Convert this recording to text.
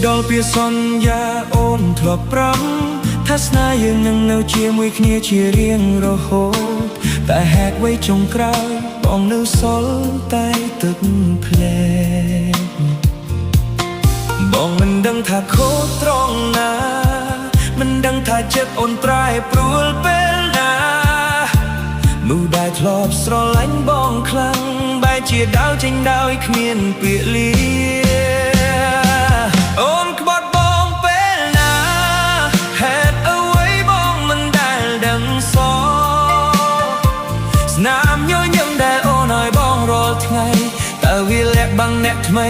ដល់ពេលសន្យាអូនធ្លាប់ប្រាំថាស្នេហ៍យើងនឹងនៅជាមួយគ្នាជារៀងរហូតតែហេតុអ្វីចុងក្រោយបងនៅសល់តែទឹកភ្នែកបងមិនដឹងថាខុសត្រង់ណា មិនដឹងថាចិត្តអូនប្រែប្រួលពេលណាមនុស្សដែលធ្លាប់ស្រឡាញ់បងខ្លាំងបែរជាដើរចេញដោយគ្មានពាក្យលាអូនក្បត់បងពេលណាហេតុអ្វីបងមិនដែលដឹងសស្នាមញញឹមដែលអូនឲ្យបងរាល់ថ្ងៃតើវាលាក់បាំងអ្នកថ្មី